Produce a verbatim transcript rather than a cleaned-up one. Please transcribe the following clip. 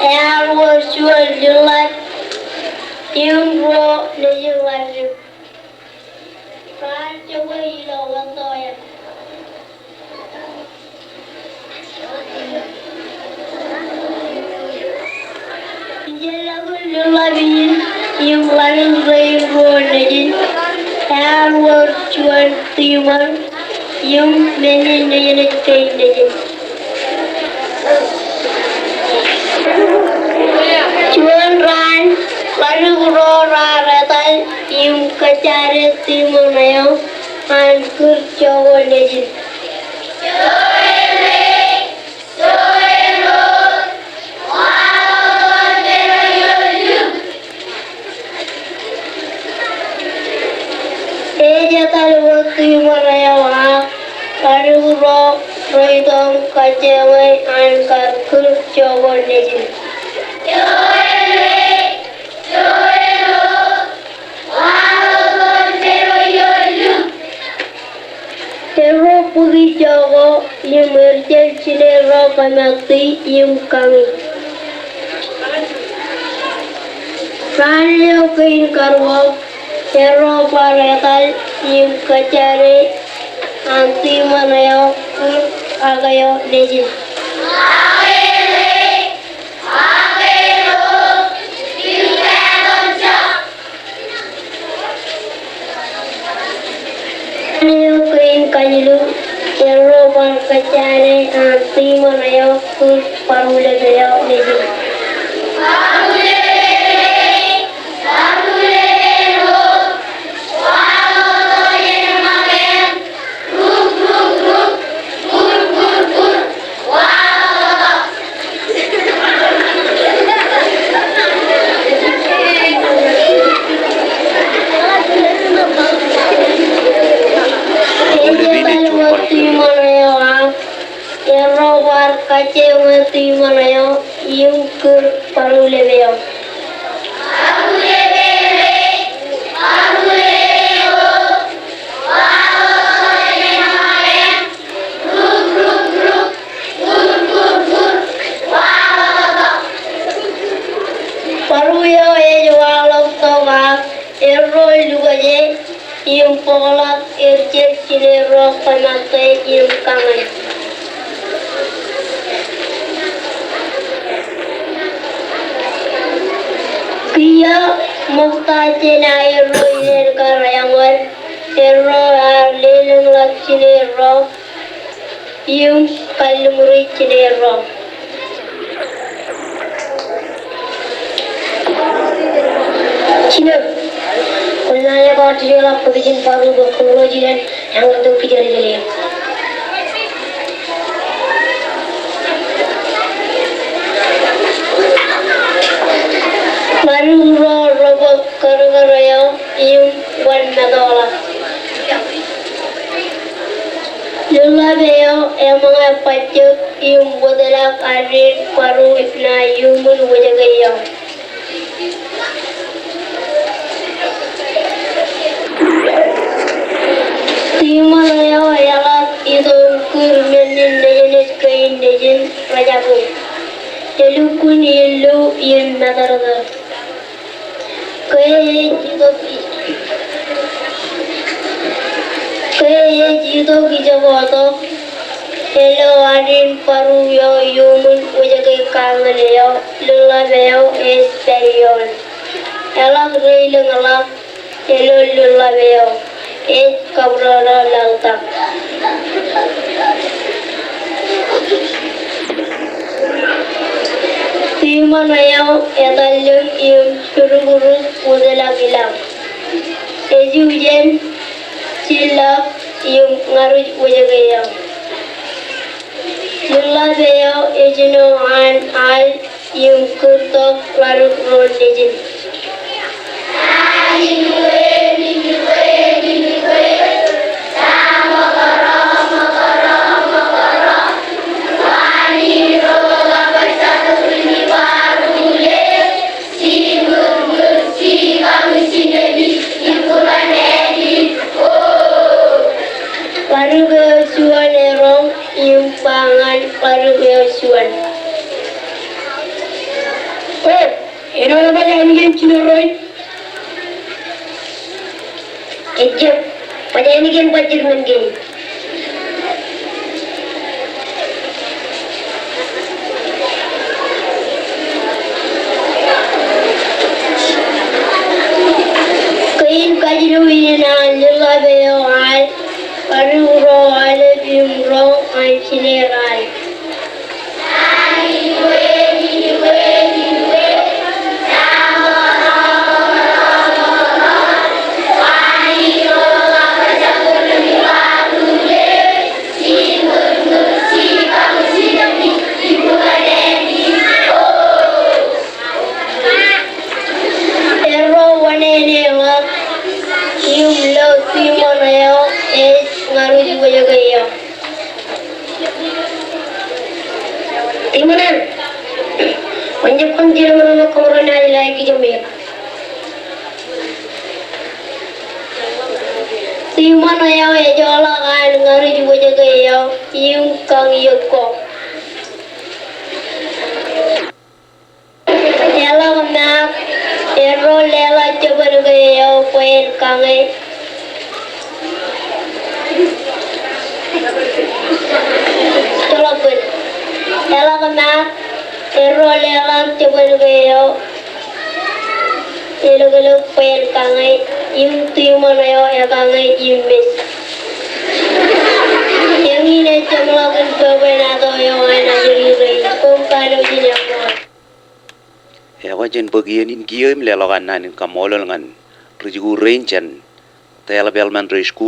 Ear wōr juon lōḷḷap im ruo nejin ḷaddik. Raan jokwe ilo wōnto eṇ. Ijellọkin lōḷḷap in im ḷaddik rein ruo nejin, ear wōr juon tiṃor im men in nejin kein nejin. Juon raan, ḷaddik ruo raar etal im kōjjāde tiṃor eo an kūr jokwe nejin. Ej etal wōt tiṃor eo aō, ḷaddik ruo reitooñ kajjeḷā an kar kūr jokwe nejin. Erro bōki jokwe im erjel jinerro kōmākti im kañi. Raan eo kein karuo, erro bar etal im kōjjāde an tiṃor eo kūr ak eo nejin. Raan eo kein kajilu, erro bar kōjjāde an tiṃor eo kūr barulep eo nejin. Ej etal wōt tiṃor eo aō, erro bar kajjeḷā tiṃor eo im kūr barulep eo. Baru eo ej waḷọk tok ak erro lukwaje im bōkḷọk erjel jinerro kōmākte im kañi. Kiiō ṃokta jān aerro indenkar eñoul, erro ear lelōñḷọk jinerro im kalliṃuri jinerro. Jinō, kwōn naaj kọọt jideḷọk bōk ijin baru bwe kōṃro jilen eñin tok kijerjeḷ eṇ. Ḷaddik ruo rebōk kōrkōr eo im wōnṃaanḷọk. Lōḷḷap eo eṃōñā bajjek im wōtlọk addin baru ipna iuṃwin wōjke eo. Tiṃor eo eḷak itok kūr men in nejin kein nejin rejjab. Elukkuun illu im matōrtōr. Ke ej itok, ke ej itok ijoko tok, elo addin baru eo iuṃwin wōjke kañin eo, lōḷḷap eo ej pād ioon. Eḷak reilōñḷọk, elo lōḷḷap eo ej kabdọọdọ ḷọktak. Tiṃor eo etal lōñ im judukruk wōtlọk ilañ. Ej iujen jillọk im ñaruj wōjke eo. Lōḷḷap eo ej jino an al im kūr tok ḷaddik ruo nejin. Ḷaddik eo juon eroñ im ba ñan ḷaddik eo juon. Āinwōt baj ainikien jino roñ? Ejjab, baj ainikien bajjek ñan kein. Kein kajjitōk in an lōḷḷap eo al, bar ro alep im roñ an jineer al. Erro wanene ḷọk im lo tiṃoṇ eo ej ñan ri-jibwejake eo. Tiṃoṇ an, kwōn jab kōṃ jiroñ ro ṃōk kōṃro naaj laiki jemān. Tiṃoṇ eo ej joḷọk an ñan ri-jibwejake eo im kañ iiōk ko. Eḷak maak, erro leḷọk jabdewōt eo bwe en kañe. Joḷọk bōd. Eḷak maak, erro leḷọk jabdewōt eo elōklōk bwe en kañe, im tiṃoṇ eo ekañe im mej. Eñin ej jeṃḷọkin bwebwenato eo an ajri rein. Koṃ kanooj in eṃṃool. Ekwe jen bōk iien in kiiō im leḷọk an naan in kaṃṃoolol ñan ri-jikuuḷ rein jān Deḷap Elementary School.